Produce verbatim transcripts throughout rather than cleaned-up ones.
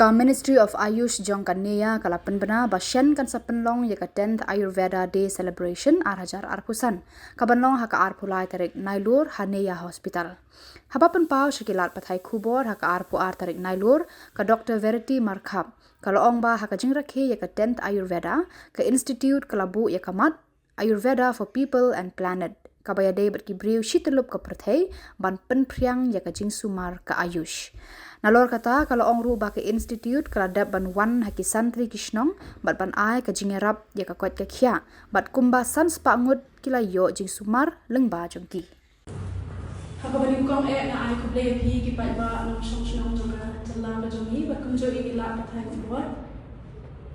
Ka Ministry of Ayush jong ka NEA ka la pynbna ba shen kan sa pynlong ïa ka tenth Ayurveda Day Celebration ar hajar arphew san, ka ban long ha ka arphew lai tarik Nailur ha NEA Hospital. Haba pynpaw sha ki lad pathai khubor ha ka arphew ar tarik Nailur, ka Doctor Verity Markhap ka la ong ba ha ka jingrakhe ïa ka tenth Ayurveda, ka institute ka la buh ïa ka mat Ayurveda for People and Planet, kaba ïadei bad ki briew shi tyllup ka pyrthei, ban pynphriang ïa ka jingsumar ka Ayush. Nalor kata, ka la ong ruh ba ka institute ka la dep ban wan ha ki san tylli ki shnong bad ban ai ka jingïarap ïa ka koit ka khiah, bad kumba san spah ngut ki la ïoh jingsumar lyngba jong ki. Ha kaba nyngkong eh nga ai khublei ïa phi ki paidbah nongshong shnong jong ka jylla ka jong ngi bad kumjuh ïa ki lad pathai khubor.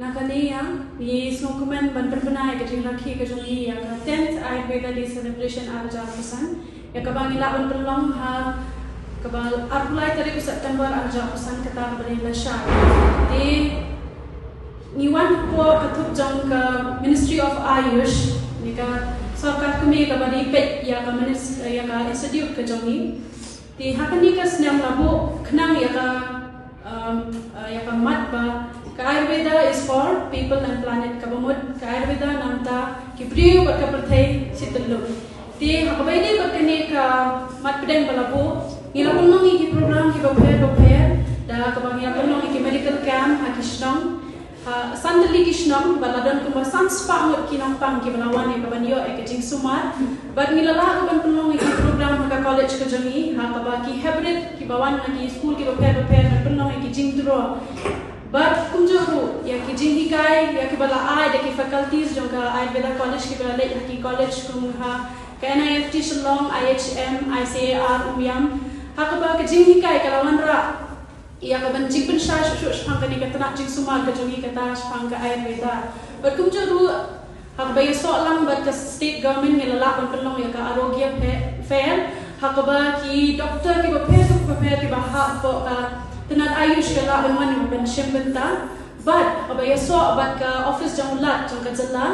Na kane ïa ngi sngewkmen ban pynbna ïa ka jingrakhe ka jong ngi ïa ka tenth Ayurveda Day Celebration ar hajar arphew san, ïa kaba ngi lah ban pynlong ha kaba arphew lai tarik u September ar hajar arphew san, kata kaba dei lashai. Te ngi wan hapoh ka thup jong ka Ministry of Ayush, ne ka sorkar kmie kaba dei peit ïa ka minis-, ïa ka institute ka jong ngi. Te ha kane ka snem la buh khnang ïa ka, um, uh, ïa ka mat ba ka Ayurveda is for people and planet, kaba mut ka Ayurveda na bynta ki briew bad ka pyrthei shi tyllup. Te ha kaba ïadei bad kane ka mat pdeng ba la buh, ngi la pynlong ïa ki program kiba pher ba pher, da kaba ngi la pynlong ïa ki medical camp ha ki shnong, ha san tylli ki shnong, bad la don kumba san spah ngut ki nongpang kiba la wan ïa ka ban ïoh ïa ka jingsumar. Bad ngi la lah ruh ban pynlong ïa ki program ha ka college ka jong ngi, ha kaba ki hybrid kiba wan na ki skul kiba pher ba pher, ban pynlong ïa ki jingturo. Bad kumjuh ruh ïa ki jinghikai ïa kiba la ai da ki faculties jong ka Ayurveda College kiba la leit ha ki college kum ha ka N I F T Shillong, I H M, I C A R Umiam. Ha kaba ka jinghikai ka la wanrah ïa ka ban jingpynshai shuh shuh shaphang kane ka tnat jingsumar ka jong ngi, kata shaphang ka Ayurveda. Bad kumjuh ruh ha kaba ïasoh lang bad ka state government ngi la lah ban pynlong ïa ka Arogya Fair, ha kaba ki doctor kiba pher kiba pher kiba hap hapoh ka tnat Ayush ki lah ban wan ban shim bynta. Bad ha kaba ïasoh bad ka office jong u Lat jong ka jylla,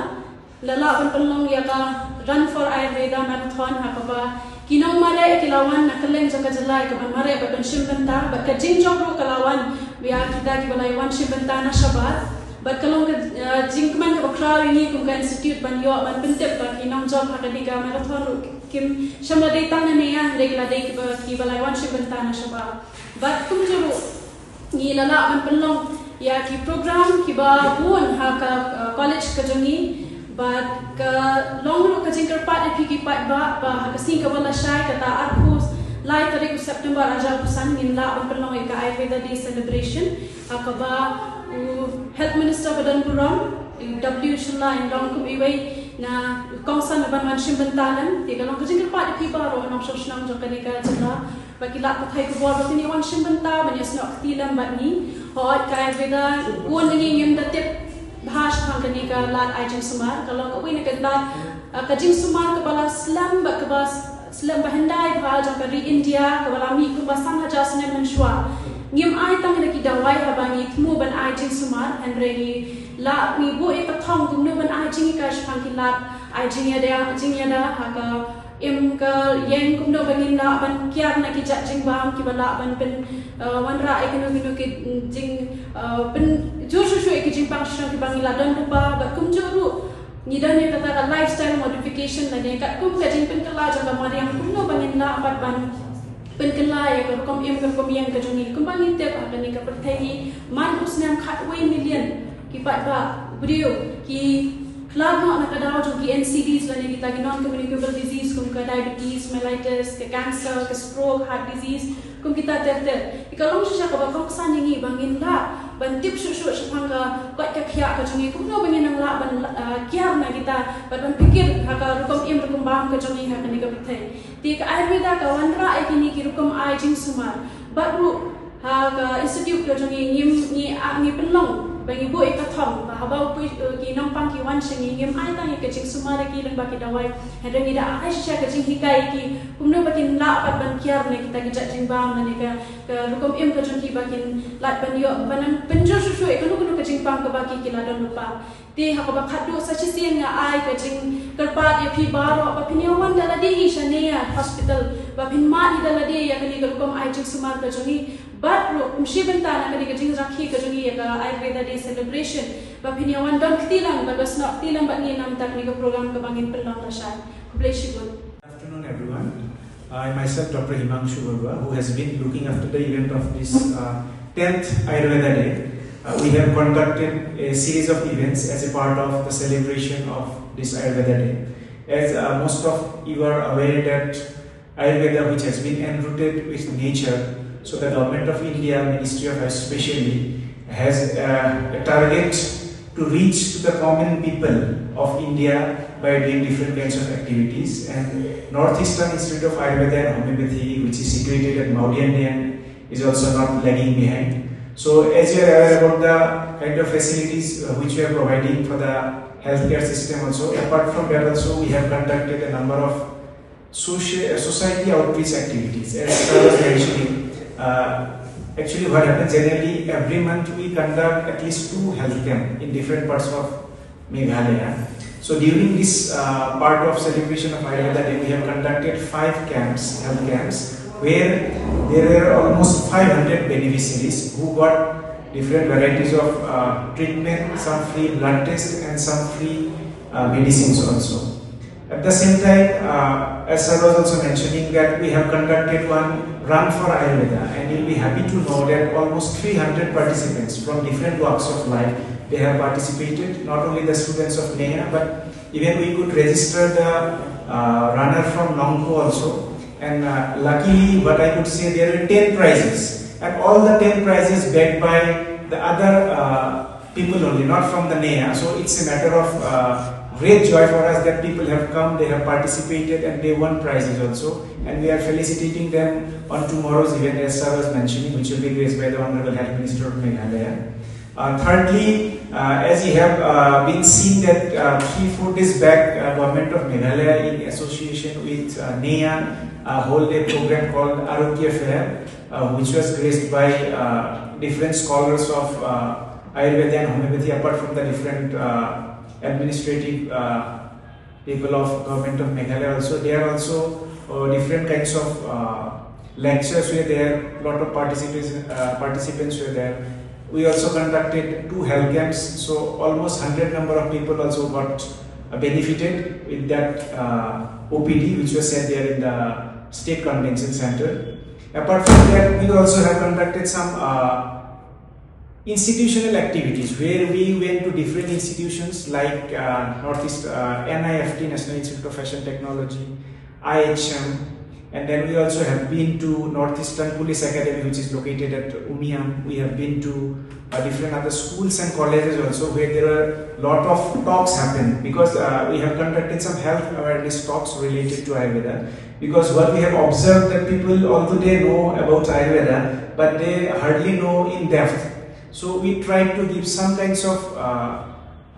la lah ban pynlong ïa ka Run for Ayurveda Marathon, ha kaba ki nongmareh ki la wan na kylleng jong ka jylla ïa ka ban mareh bad ban shim bynta, bad ka jingjop ruh ka la wan ïa kita kiba la wan shim bynta na shabar. Bad ka long ka, eh, jingkmen kaba khraw ïa ngi kum ka institute ban ïoh ban pyntip ba ki nongjop ha kane ka marathon ruh kim shym la dei tang na NEA, hynrei ki la dei kiba, kiba la wan shim bynta na shabar. Bad kumjuh ruh ngi la lah ban pynlong ïa ki program kiba bun ha ka, uh, college ka jong ngi, bad ka long ruh ka jingkyrpad ïa phi ki paidbah ba ha ka sngi kaba lashai, kata arphew lai tarik u September ar hajar arphew san, ngin lah ban pynlong ïa ka Ayurveda Day Celebration ha kaba u Health Minister ba don burom, u W Shylla, in long kum iwei na kongsan ban wan shim bynta lem. Te ka long ka jingkyrpad ïa phi baroh nongshong shnong jong kane ka jylla, ba ki lad pathai khubor ba kin ïa wan shim bynta ban ïasnoh kti lem bad ngi. Hooid, ka Ayurveda, bun na ngi ngim da tip bha shaphang kane ka lad ai jingsumar. Ka long kawei na ka lad, ah, ka jingsumar kaba la slem bad kaba s-, slem ba hyndai bha jong ka ri India, kaba la mih kumba san hajar snem mynshuwa. Ngim ai tang ïa ki dawai haba ngi thmu ban ai jingsumar, hynrei ngi la, ngi buh ïa ka thong kumno ban ai jinghikai shaphang ki lad ai jingïada, jingïada ha ka im ka ïeng, kumno ba ngin lah ban kiar na ki jait jingbam kiba lah ban pyn, eh, wanrah ïa kino kino ki jing, eh, pynjur shuh shuh ïa ki jingpang shuh shuh kiba ngi la don lypa, bad kumjuh ruh ngi don ïa kata ka lifestyle modification lane katkum ka jingpynkylla jong ka mariang, kumno ba ngin lah pat ban pynkylla ïa ka rukom im ka rukom ïeng ka jong ngi. Kumba ngi tip ha kane ka pyrthei ngi man u snem khatwei million ki paidbah briew ki khlad noh na ka daw jong ki N C Ds lane kita ki non communicable disease kum ka diabetes, mellitus, ka cancer, ka stroke, heart disease, kum kita ter ter. Te ka long shisha kaba kongsan ïa ngi ba ngin lah ban tip shuh shuh shaphang ka koit ka khiah ka jong ngi, kumno ba ngin nang lah ban, ah, kiar na kita bad ban pyrkhat ha ka rukom im rukom bam ka jong ngi ha kane ka pyrthei. Te ka Ayurveda ka wanrah ïa kine ki rukom ai jingsumar. Bad ruh ha ka institute ka jong ngi ngim, ngi, ah, ngi pynlong ba ngi buh ïa ka thong ba haba u poi, eh, ki nongpang ki wan sha ngi, ngim ai tang ïa ka jingsumar ïa ki lyngba ki dawai. Hynrei ngi da ai shisha ka jinghikai ïa ki kumno ba kin lah pat ban kiar na kita ki jait jingbam lane ka, ka rukom im ka jong ki ba kin lah ban ïoh ban nang pynjur shuh shuh ïa kano kano ka jingpang kaba ki, ki la don lypa. Te ha kaba khatduh sa shisien nga ai ka jingkyrpad ïa phi baroh ba phin ïa wan da lade hi sha NEA Hospital, ba phin mad hi da lade ïa kane ka rukom ai jingsumar ka jong ngi. Bad ruh kum shi bynta na kane ka jingrakhe ka jong ngi ïa ka Ayurveda Day celebration, ba phin ïa wan don kti lang bad ba snoh kti lang bad ngi na bynta kane ka program kaba ngin pynlong lashai. Khublei shibun. Good afternoon, everyone. I myself, Doctor Himangshu Barua, who has been looking after the event of this uh, tenth Ayurveda Day. Uh, we have conducted a series of events as a part of the celebration of this Ayurveda Day. As uh, most of you are aware that Ayurveda, which has been enrooted with nature, so the Government of India, Ministry of Health specially, has uh, a target to reach to the common people of India by doing different kinds of activities. And Northeastern Institute of Ayurveda and Homeopathy, which is situated at Mawdiandiang, is also not lagging behind. So, as you are aware about the kind of facilities uh, which we are providing for the healthcare system, also apart from that, also we have conducted a number of social, uh, society outreach activities. As I was mentioning, uh, actually, what happens generally, every month we conduct at least two health camp in different parts of Meghalaya. So during this uh, part of celebration of Ayurveda Day, we have conducted five camps, health camps, where there were almost five hundred beneficiaries who got different varieties of uh, treatment, some free blood test and some free uh, medicines also. At the same time, uh, as sir was also mentioning, that we have conducted one run for Ayurveda, and you'll be happy to know that almost three hundred participants from different walks of life, they have participated. Not only the students of NEYA, but even we could register the uh, runner from Nongpoh also. And uh, luckily, what I could say, there were ten prizes, and all the ten prizes bagged by the other uh, people only, not from the NEYA. So it's a matter of uh, great joy for us that people have come, they have participated, and they won prizes also. And we are felicitating them on tomorrow's event, as sir was mentioning, which will be graced by the Honorable Health Minister of Meghalaya. Uh, thirdly, uh, as you have uh, been seen that uh, three, four days back, uh, Government of Meghalaya, in association with uh, NEYA, uh, hold a program called Arogya Fair, uh, which was graced by uh, different scholars of uh, Ayurveda and homeopathy, apart from the different uh, administrative uh, people of Government of Meghalaya also. There are also uh, different kinds of uh, lectures were there, lot of participants, uh, participants were there. We also conducted two health camps, so almost hundred number of people also got uh, benefited with that uh, O P D which was set there in the State Convention Center. Apart from that, we also have conducted some uh, institutional activities where we went to different institutions like uh, Northeast uh, N I F T, National Institute of Fashion Technology, I H M, and then we also have been to Northeastern Police Academy, which is located at Umiam. We have been to uh, different other schools and colleges also, where there are lot of talks happen, because uh, we have conducted some health awareness talks related to Ayurveda. Because what we have observed, that people, although they know about Ayurveda, but they hardly know in depth. So we try to give some kinds of uh,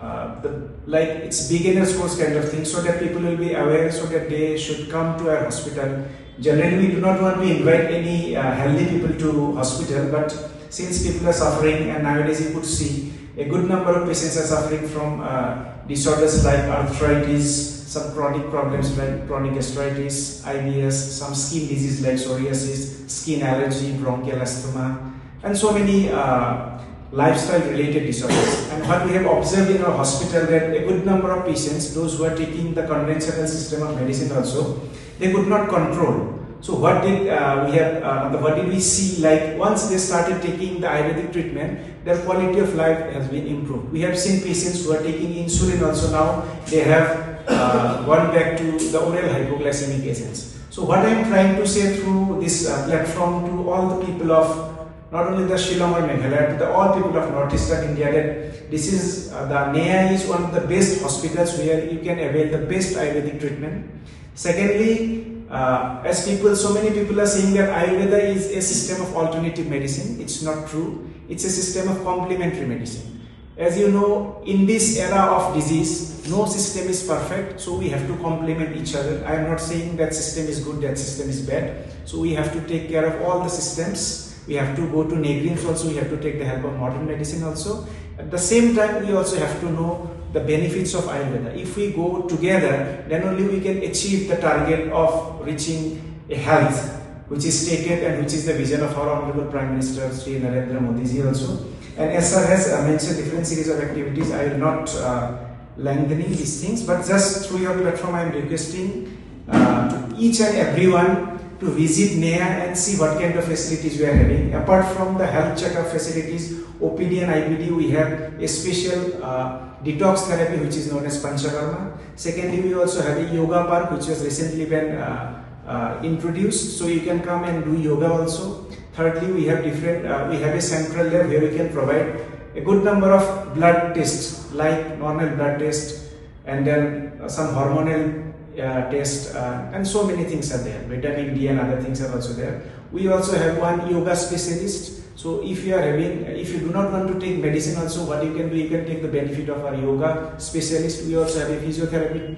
uh, the, like, it's beginners course kind of thing, so that people will be aware, so that they should come to our hospital. Generally, we do not want to invite any uh, healthy people to hospital, but since people are suffering, and nowadays you could see a good number of patients are suffering from uh, disorders like arthritis, some chronic problems like chronic gastritis, I B S, some skin disease like psoriasis, skin allergy, bronchial asthma, and so many uh, lifestyle related disorders. And what we have observed in our hospital, that a good number of patients, those who are taking the conventional system of medicine also, they could not control. So what did uh, we have? Uh, what did we see? Like, once they started taking the Ayurvedic treatment, their quality of life has been improved. We have seen patients who are taking insulin also now, they have uh, gone back to the oral hypoglycemic agents. So what I am trying to say through this uh, platform to all the people of not only the Shillong or Meghalaya, to the all people of Northeastern India, that this is uh, the NEYA is one of the best hospitals where you can avail the best Ayurvedic treatment. Secondly, uh, as people, so many people are saying that Ayurveda is a system of alternative medicine. It's not true. It's a system of complementary medicine. As you know, in this era of disease, no system is perfect, so we have to complement each other. I am not saying that system is good, that system is bad. So we have to take care of all the systems. We have to go to NEIGRIHMS also, we have to take the help of modern medicine also. At the same time, we also have to know the benefits of Ayurveda. If we go together, then only we can achieve the target of reaching a health which is stated and which is the vision of our Honorable Prime Minister Shri Narendra Modi ji also. And as sir has uh, mentioned different series of activities, I will not uh, lengthening these things, but just through your platform, I am requesting uh, to each and everyone to visit Neha and see what kind of facilities we are having. Apart from the health checkup facilities, O P D and I P D, we have a special uh, detox therapy which is known as Panchakarma. Secondly, we also have a yoga park which was recently been uh, uh, introduced, so you can come and do yoga also. Thirdly, we have different, uh, we have a central lab where we can provide a good number of blood tests like normal blood test, and then uh, some hormonal uh, test, uh, and so many things are there. Vitamin D and other things are also there. We also have one yoga specialist. So if you are having, if you do not want to take medicine also, what you can do, you can take the benefit of our yoga specialist. We also have a physiotherapy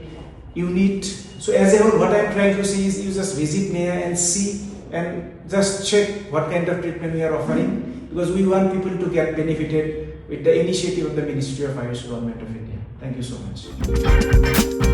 unit. So as a whole, what I'm trying to say is you just visit Neha and see and just check what kind of treatment we are offering, because we want people to get benefited with the initiative of the Ministry of Ayush, Government of India. Thank you so much.